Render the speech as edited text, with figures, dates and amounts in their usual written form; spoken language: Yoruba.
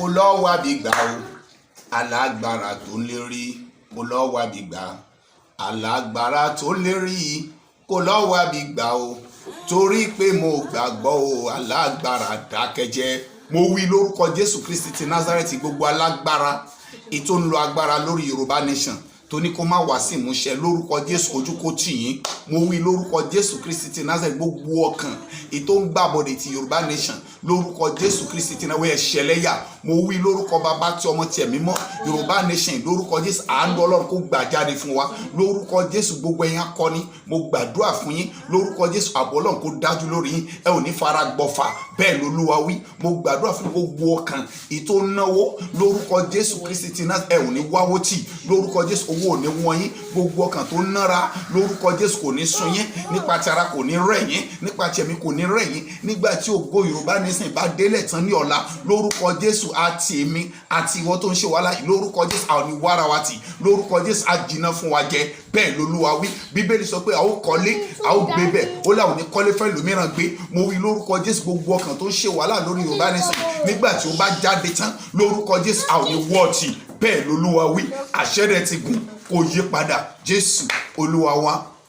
Kò lọ́ wábi gbà o. Alágbára tó ń lérí kò lọ́ wábi gbà. Alágbára tó ń lérí kò lọ́ wábi gbà o. Torí pé mo gbàgbọ́ o, alágbára dákẹ́jẹ́. Mo wí lórúkọ Jésù Kristi ti Násárẹ́tì, gbogbo alágbára ètò ń lo agbára lórí Yorùbá Nation tó ní kó má wá sí ìmúṣẹ, lórúkọ Jésù, ojú kó tì yín. Mo wí lórúkọ Jésù Kristi ti Násárẹ́tì, gbogbo ọkàn ètò ń gbàbọdè ti Yorùbá Nation, lórúkọ Jésù Kristi ti Násárẹ́tì, ẹ̀ṣẹ̀lẹ́yà. Mo wí lórúkọ Bàbá, tí Ọmọ, tí Ẹ̀mí Mọ́, Yorùbá Nation, lórúkọ Jésù, àánú Ọlọ́run kó gbà jáde fún wa lórúkọ Jésù. Gbogbo ẹ̀yin akọni, mo gbàdúrà fún yín lórúkọ Jésù, ààbò Ọlọ́run kó dájú lórí yín. Ẹ ò ní fara gbọ̀fà, bẹ́ẹ̀ lolúwa wí. Mo gbàdúrà fún gbogbo ọkàn ètò náwó, lórúkọ Jésù Kristi ti Násárẹ́tì, ẹ ò ní wáwó tì. Lórúkọ Jésù, owó ò ní wọ́n yín. Gbogbo ọkàn tó nára, lórúkọ Jésù, kò ní sun yín. Nípa ti ara, kò ní rẹ̀ yín. Nípa ti ẹ̀mí, kò ní rẹ̀ yín. Nígbà tí ògo Yorùbá Nation bá délẹ̀ tán ní ọ̀la, lórúkọ Jésù, àti èmi àti ìwọ tó ń ṣe wàhálà yìí, lórúkọ Jésù, àwọn ní wàrà wa tì. Lórúkọ Jésù, á jiná fún wa jẹ, bẹ́ẹ̀ lolúwa wí. Bíbélì sọ pé a ó kọ́lé, a ó gbé bẹ́ẹ̀. Ó láwọn ní kọ́lé fẹ́ lòmíràn gbé. Mo wí lórúkọ Jésù, gbogbo ọkàn tó ń ṣe wàhálà lórí Yorùbá Nation, nígbà tí ó bá jáde tán, lórúkọ Jésù, a ò ní wọ́ọ̀tì, bẹ́ẹ̀ lolúwa wí. Àṣẹ rẹ̀ ti gùn, kò yí padà. Jésù Olúwa wa.